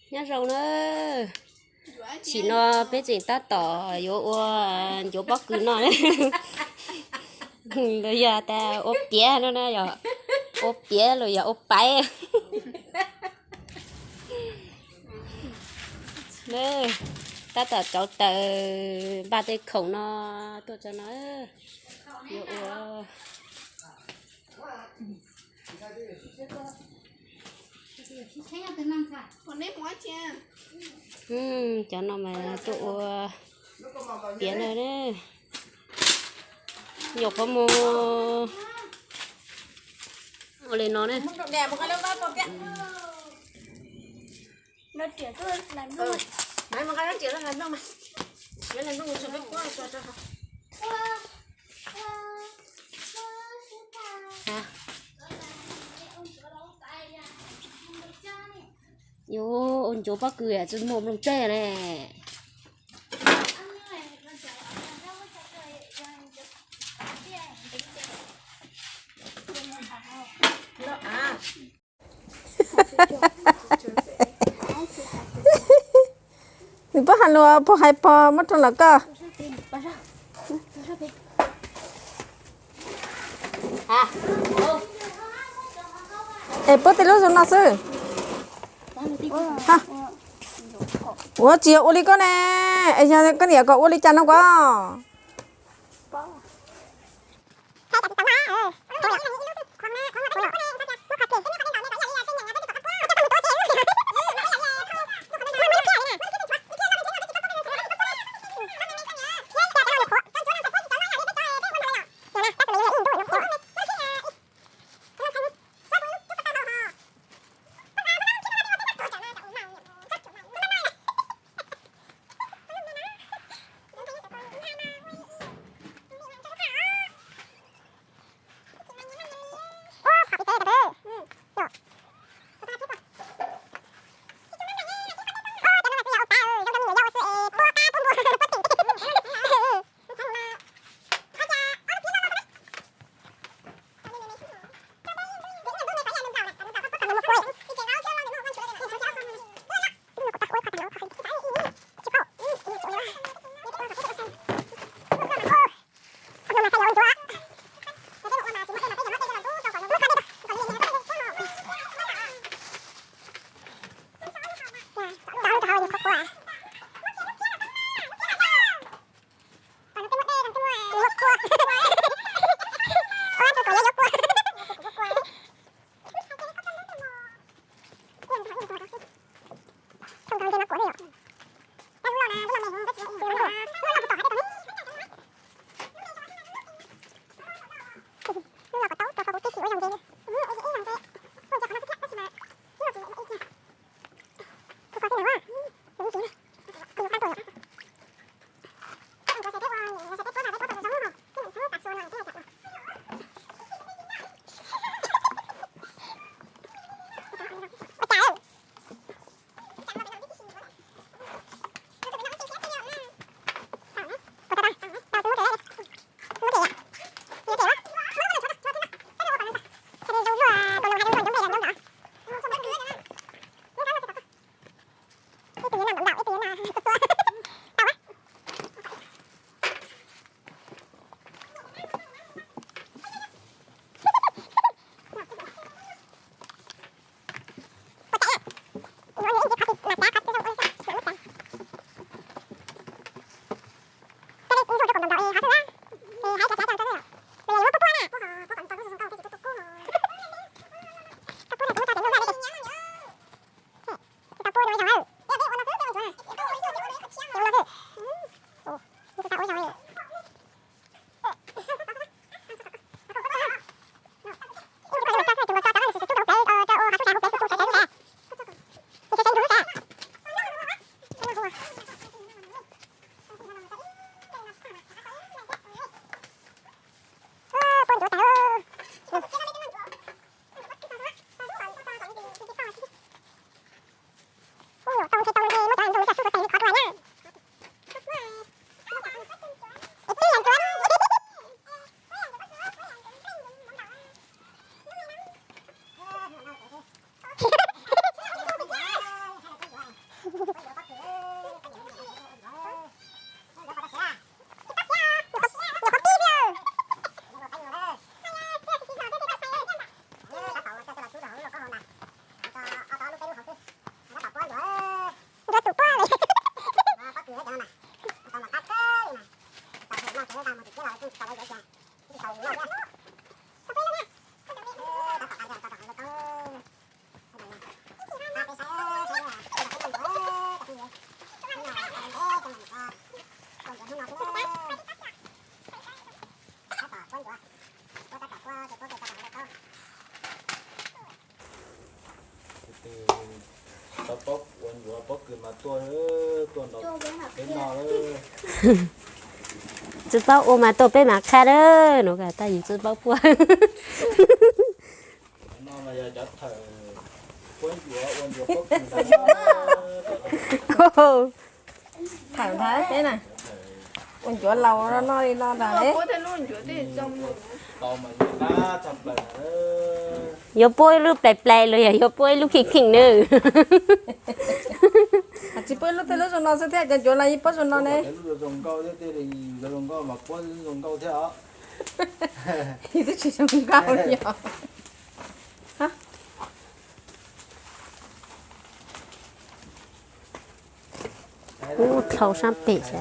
Nyob zoo na, tam sim no peb tseem tab tom yuav ua ncuav pob kws no. Los yog tas ua piav no na, yog ua piav los yog ua paiv. Tab tom rauv taws npaj tej khoom no tuaj tso no. Yuav ua Cov no mas tuaj ua piav na. Nyuam qhuav mus ua li no ne. Yuav ua ncuav pob kws tsis muaj nplooj tseg ne. Nws pab has lus pog hais pog muab rau los koj. Es puab tej lub zoo no xwb. Ua tsis yog ua li koj ne, es yog koj niam kom ua li cas no koj. Tsis paub ua mas tuaj peb mam qha na, no tag yus tsis paub puab. Tham nthav peb na, ua ncuav laus no li no ntag ne. Yuav puab ib lub plais plais los yog yuav puab ib lub kheej kheej na? Tsis puab ib lub, tej lub zoo no xwb thiab, cov ncuav los yeej puab zoo no ne. Twb tsis zoo nkauj li os. Ub, dlhau sab pem sas.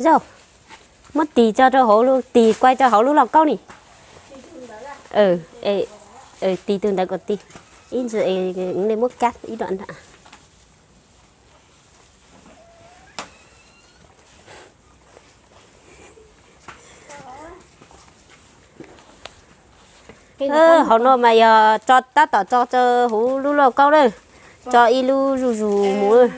Zaug, muab tis tso rau hauv, tis kuai tso hauv lub lauj kaub ni. Tis tus ntawd kom tig, ib ntsis nej muab kab ib dam nram. Hauv no mas yog tso, tab tom tso rau hauv lub lauj kaub na, tso ib lub zuj zus mus.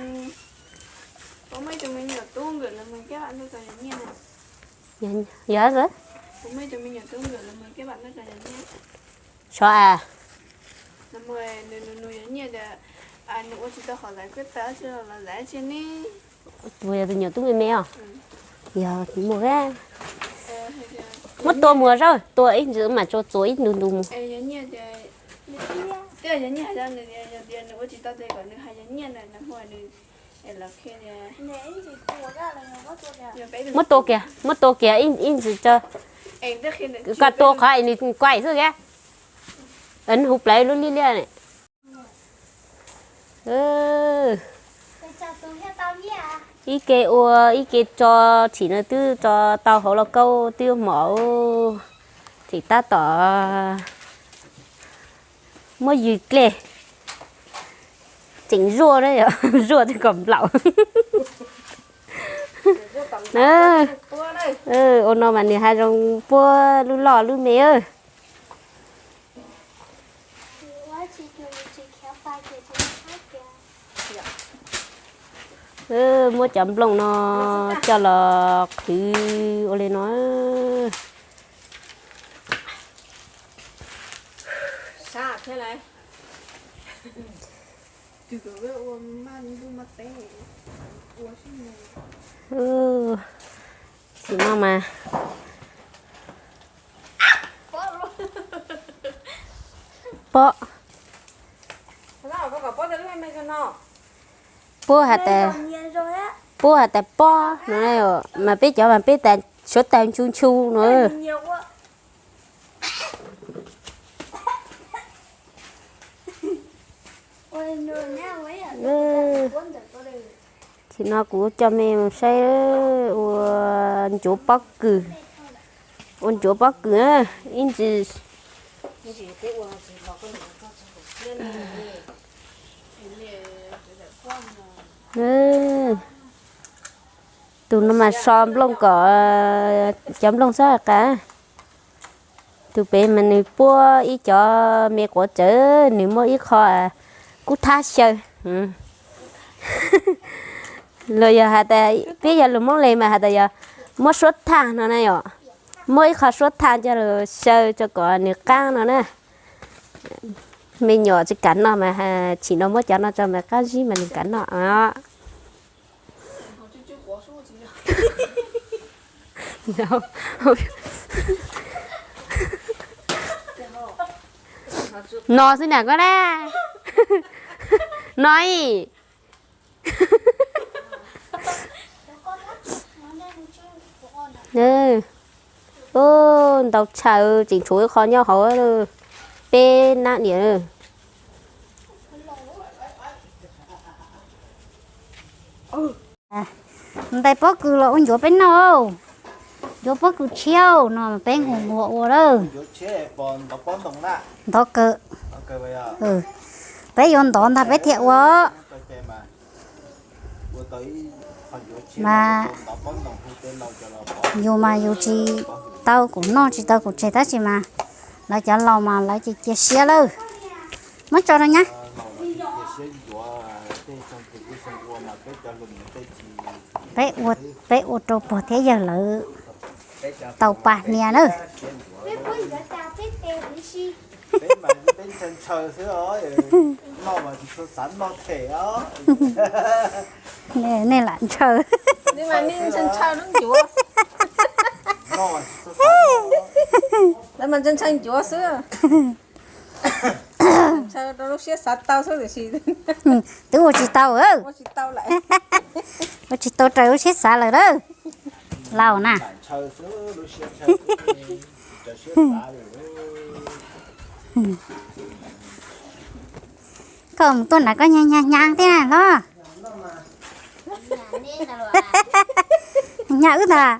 Yog, sov as. Tus yog tus nyuam tub me me os. Yog muag, muab tua muag zab, tua ib ntsis mam tso txuas ib ntu ntu mus. Muab tua kiag, muab tua kiag ib ntsis tso, koj tua qhov es nws kuaim xwb thiab. Nws hu plawv lub liab liab. Ib ke ua ib ke tso, tsim no twb tso tau hauv lauj kaub twb hmo, tseem tab tom muab ywg dlej, tseem zuaj, zuaj twb kom nplaum. Ua no mas nws haj zoo puab lub loj lub me. Muab cov nplooj no coj los qhwv ua li no. Tsis no mas pob, puab has tas, puab has tas pob no, mas peb cov mas peb tas suav taws nchu nchu no. Tsis no kuv coj mej mus saib ua ncuav pob kws, ua ncuav pob kws ib ntsis. Tus no mas so nplooj kom cov nplooj txhob qas. Tus pem mas nws puab ib cov me quav tsawv, nws muab ib qho kub thab xyaw. Los yog has tas peb yog lus Moob Leeg mas has tas yog muab suab thaj no na yom. Muab ib qho suab thaj coj los xyaw tso kom nws qab no na. Me nyuam tsis kam noj mas tsim no muab cov no tso mas qab zib mas nws kam noj. No xwb na koj na. No ib. Ntau tshaj, tseem tshuav ib qho nyob hauv, peb nab niam. Ntais pob kws los ua ncuav peb noj. Yuav pob kws tshiab no peb nqus nquag ua lawm. Ntov kawg. Peb yuav ntov ntag peb thiaj ua. Mas yus mas yus tsis tau kuv noj tsis tau kuv tseg tab sis mas lawv cov laus mas lawv cia cia siab lawm. Muab tso rau nyab. Peb ua, peb ua rau pog thiab yawg lawv tau pa hnia nawb. Nej lam ntshaw. Lawv mas ntshaw ncuav xwb. Ntshaw rau lub siab xav tau xwb tiam sis twb ua tsis tau. Ua tsis tau raws lub siab xav lawm lauj. Laus na. Koj mus tuaj nram koj nyag nyag nyag thiab na hlob. Nyag wb ntag.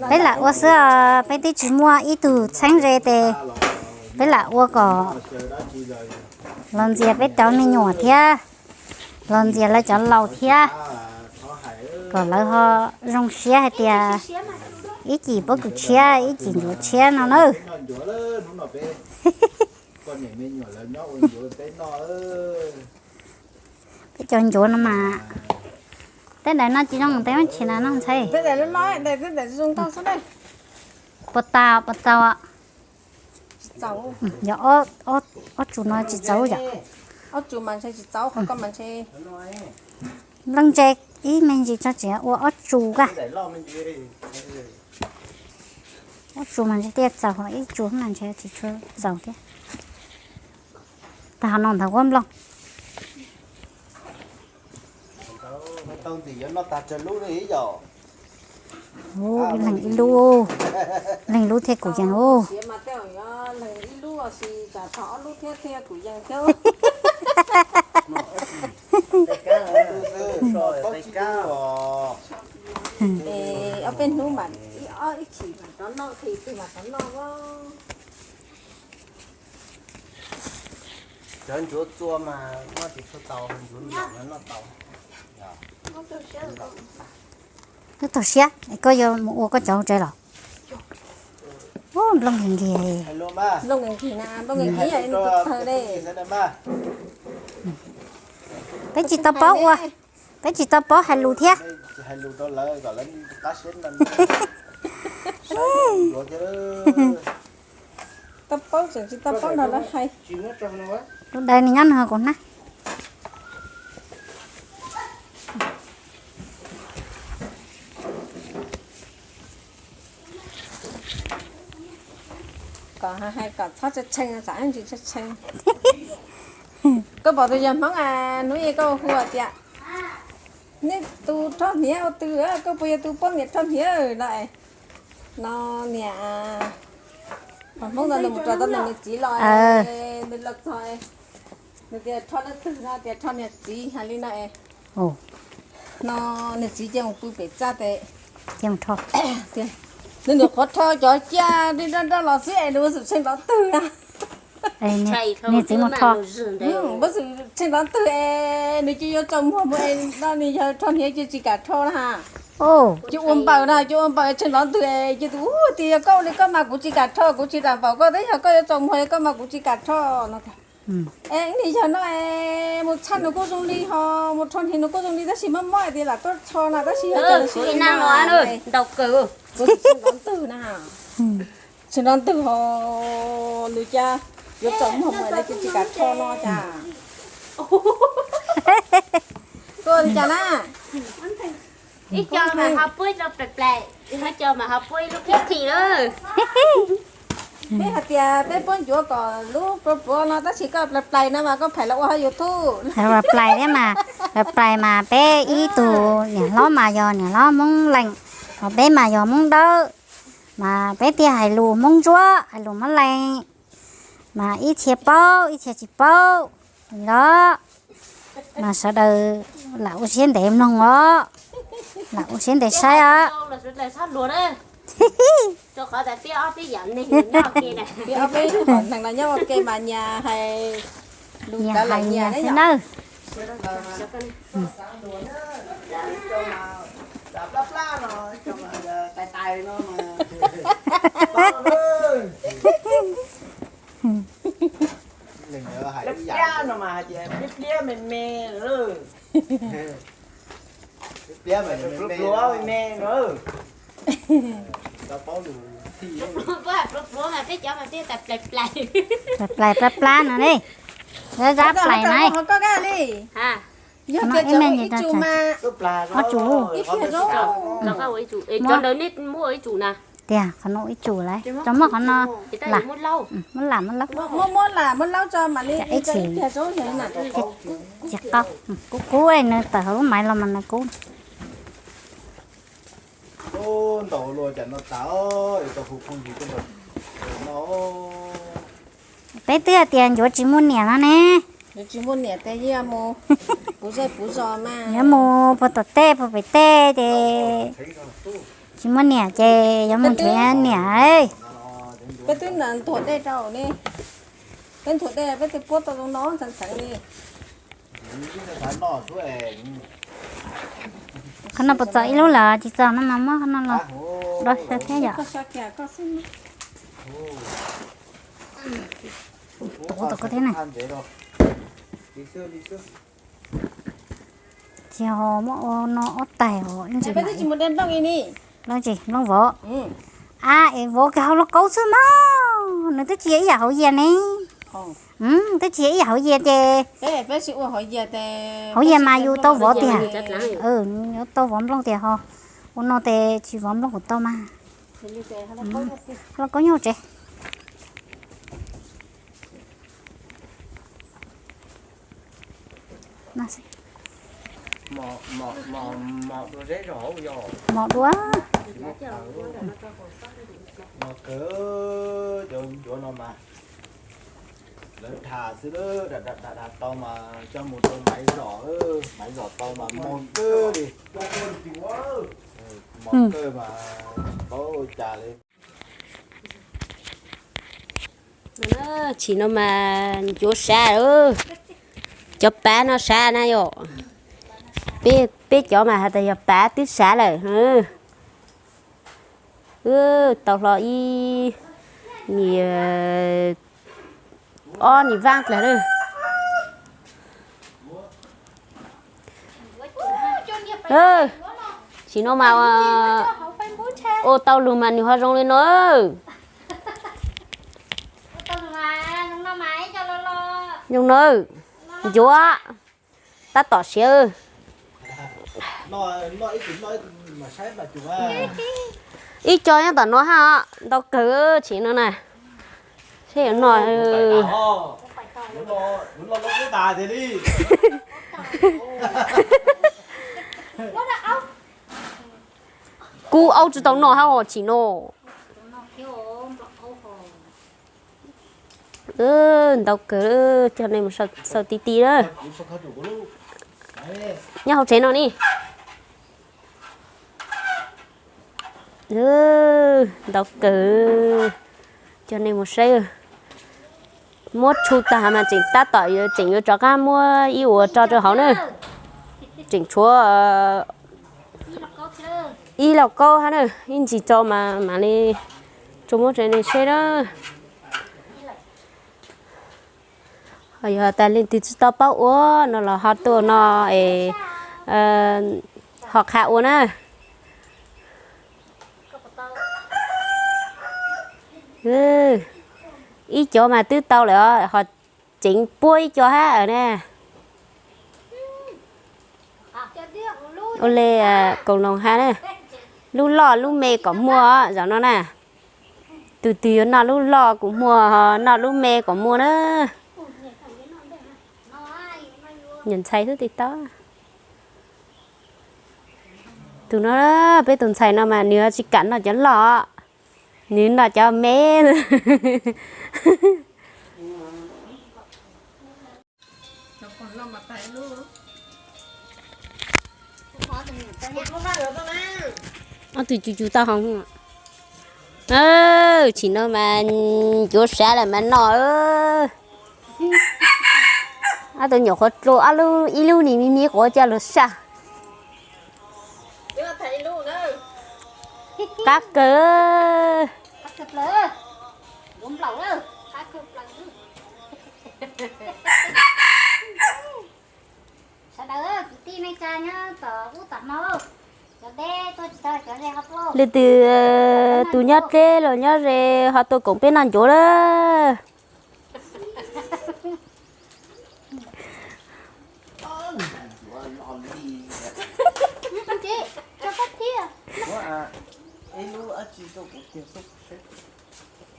Peb lam ua xwb os, peb twb tsis muaj ib tug txheeb ze tes peb lam ua kom los ntxias peb cov me nyuam thiab, los ntxias lawv cov laus thiab, kom lawv ho zoo siab hais tias ib cim pob kws tshiab ib cim ncuav tshiab no nawb. Peb cov ncuav no mas tej ntawd no tsis zoo, tej me ntsis no no ntxhais. Puas tau, puas tau. Yog ob tsu no tsis txaus yom. Nplooj ntse ib me ntsis tso tseem ua ob tsu kag. Ob tsu mas ntshe thiaj txaus, ho ib tsu mas ntshe tsis tshua txaus thiab. Tag no ntawd ua nplooj. Ib leeg ib lub, leeg lub thiab kuv yees ub. Ob peb hnub mas ib ob ib chim mas rov noj, ib chim mas rov noj. Cov ncuav txua mas noj tsis tshua tau, ncuav noj tau. Nyob tau siab, koj yuav mus ua koj cov hauv tsev los? Ub, nplooj nkig nkig. Nplooj nkig nkig na, nplooj nkig nkig tawg li. Peb tsis tau paub ua, peb tsis tau paub hais lus thiab. Tau paub tseem tsis tau paub nrog lawv hais. Lub dawb ni nyob nrog kuv hnab. Kom hais kom txhob tshee tshee, tsam ib ntsis tshee tshee. Koj pom tus yawg Hmoob hnub ib koj hu tias, nej tus rho hniav ua twg, koj puas yog tus poj niam rho hniav no? No niam, Hmoob ntawd nws mus rau tau nws niag txiv los, nws los txog, nws tias rho leej twg no tias rho niag txiv hais li no es. No niag txiv cia mus pw pem txaj tes, nws nyuam qhuav rho cov ciaj li nraj nraj los xwb es nws ua xwm tshee nrov twg na. Niag txiv mus rho, ua xwm tshee nrov twg es nws cia yuav tsaus muag mus es no nws yog rho hniav cia tsis kam rho na. Cia ua npaws na, cia ua npaws tshee nrov twg es cia tus ub tias yog koj ua li koj mas kuv tsis kam rho, kuv tsis kam npaum koj, tab yog koj yuav tsaus muag koj mas kuv tsis kam rho no. Es niag yawg no es mus txhaj nws kuj zoo li ho, mus rho hniav nws kuj zoo li tab sis mob mob tias lam tuaj rho na tab sis yog nrov twg na, tshee nrov twg ho, nws cia yuav tsaus muag mus es cia tsis kam rho no cas. Koj ua li cas na? Ib co mas ho puab ib co plaws plaws, ho co mas ho puab ib lub khib khi lawm. Peb hais tias peb puab ncuav kom lub pluav pluav no tab sis koj plaws plaws no mas koj phem los ua hauv YouTube. Plaws thiab mas, plaws mas peb ib tug niam hlob mas yog niam hlob Hmoob Lees, Ho peb mas yog Hmoob Dawb, mas peb thiaj hais lus Hmoob Ntsuab, hais lus Hmoob Lees, mas ib txhia paub ib txhia tsis paub li los, mas sawv daws lam ua siab ntev mloog os, lam ua siab ntev saib os. Nyias hais nyias xwb nawb. Plais plab plab no ne, zab zab plais na. Ob tsum, tiag qhov no ib tsum lawm, tso muab qhov no, muab lam muab laub, ib chim, tsis qau, kub kub nws tawm hauv lub maiv los mas nws kub. Peb twb hais tias ncuav tsis muaj niam no ne. Yuav mus puag tom tej puag pem tej ces tsis muaj niam ces yuav mus nrhiav niam. Peb twb nthuav dej rau ne, peb nthuav dej peb thiaj puab tau zoo no ntxeev ntxeev li. Qhov no puas txaus ib lub lawm tsis txaus no mas muab qhov no los do xyaw thiab yom. Tuav tom ko thiab na. Tsis ho muab ua no ob taig os ib ntsis. Nplooj tsis nplooj vov. Ab es vov kiag hauv lauj kaub xwb mas nws twb tsis yog ib yam hauv yias ne. Twb tsis yog ib yam hauv yias ces hauv yias mas yus tau vov tiag. Yuav tau vov nplooj tiag ho ua no ces tsis vov nplooj kuv tau mas. Lauj kaub nyob hauv tsev. Mos dua. Mos kawg, cov ncuav no mas lawv dhas xwb, dhas dhas tau mas coj mus rau maiv zom, maiv zom tau mas mos kawg li. Mos kawg mas tsis paub ua cas li. Tsim no mas ncuav sav, cov pav no sav na yom. Peb cov mas has tas yog pav twb sav lawm. Tau hlo ib, ob nim vaaj dlawg lawm. Tsim no mas ua tau lug mas nws ho zoo li no. Zoo na, ncuav tab tom siav. Ib co nyob tom no hab, ntau kawg tsim no na. Saib yuav noj. Kub aub tsi tau noj hab os tsim no. Ntau kawg, coj nej mus xauj ti ti na. Nyob hauv tsev no ni. Ntau kawg, coj nej mus saib. Muab tshu tag mas tseem tab tom tseem yuav rov qab muab ib ua tso rau hauv na. Tseem tshuav ib lauj kaub hab na, ib ntsis tso mas mam li tso muab rau nej saib na. Ho yog tas leej twg tsis tau paub ua no los ho tuaj no es ho qha ua na. Ib co mas twb tau lawm os, ho tseem puab ib co hab na. Ua le koom loos hab na, lub loj lub me kom muaj zaum no na. Tus twg yuav noj lub loj kuj muag, noj lub me kom muaj na. Nyuam ntxhais xwb tsis tau. Tus no, peb tus ntxhais no mas nws tsis kam noj cov loj, nws noj cov me. Ob tug cu cu taub hau. Tsim no mas ncuav sav lawm mas noj. Ob tug nyuam qhuav dlua ob lub, ib lub ni me me quav coj lug saj. Qab kawg. Sawv daws kwv tij neej tsa nyob tom ub tom no, cov deb tuaj tsis tau, cov ze ho tuaj. Leej twg tus nyob deb los nyob ze ho tuaj koom peb noj ncuav lawm.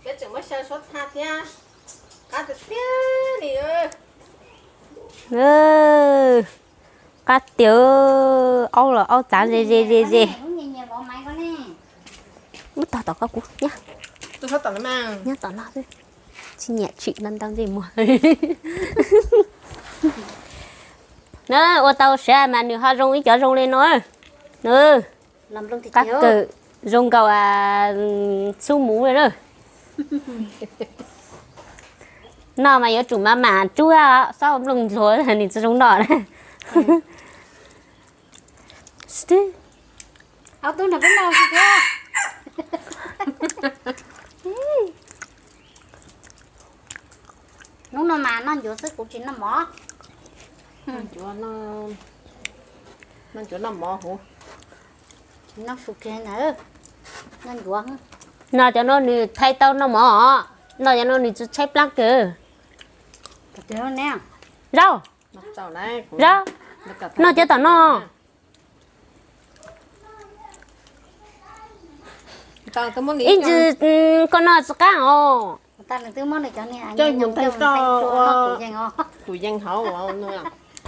Peb tseem muab xyaw suab tha thiab, qab tiag tiag li. Qab tiag, aub los aub txav ze ze ze ze. Ub, tog tom koj kuv nyab. Nyab tom no xwb, tsis nyiam tshwm ntau ntau ntsej muag. Na, ua tau sav mas nws ho zoo ib cov zoo li no. Qab kawg, zoo nkaus xub muv li na. Noj mas yuav tsum mam mam tsuag, xob nplooj ntsuag nws tsis zoo noj na. Hnub no mas noj ncuav xwb, kuv tsis noj mov. Noj ncuav noj mov huv. Noj su kiag ntawd, noj ncuav. Noj cov no nws thaij tau noj mov, noj cov no nws tsis tshaib plab kawg. Zaub, zaub, noj cov tom no. Ib ntsis koj noj tsis qab os.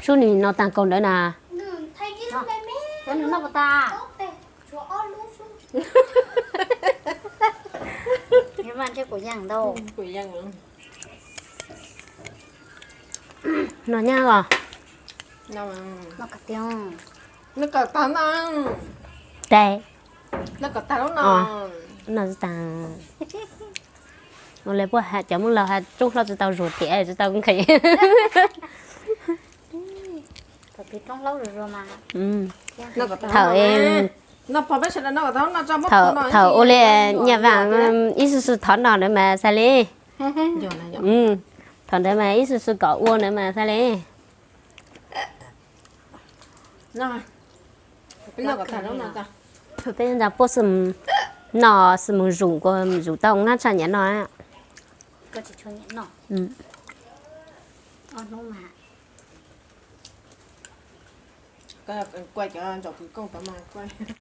Sub nws no tag nkaus ntawd na. No nyab os. Tes. No tag. Ua li puab has cov Moob Laug has roob hlaub tsis tau zuag tiam tsis tau nqhis. Thaum thaum ua li nyaj vaam ib xwb xwb thov noj ntawd mas xav li. Thaum ntawd mas ib xwb xwb kom ua ntawd mas xav li. Peb ntsa puab xwb, noj xwb mus zum, mus zum tau hnab tshaj nyiam noj.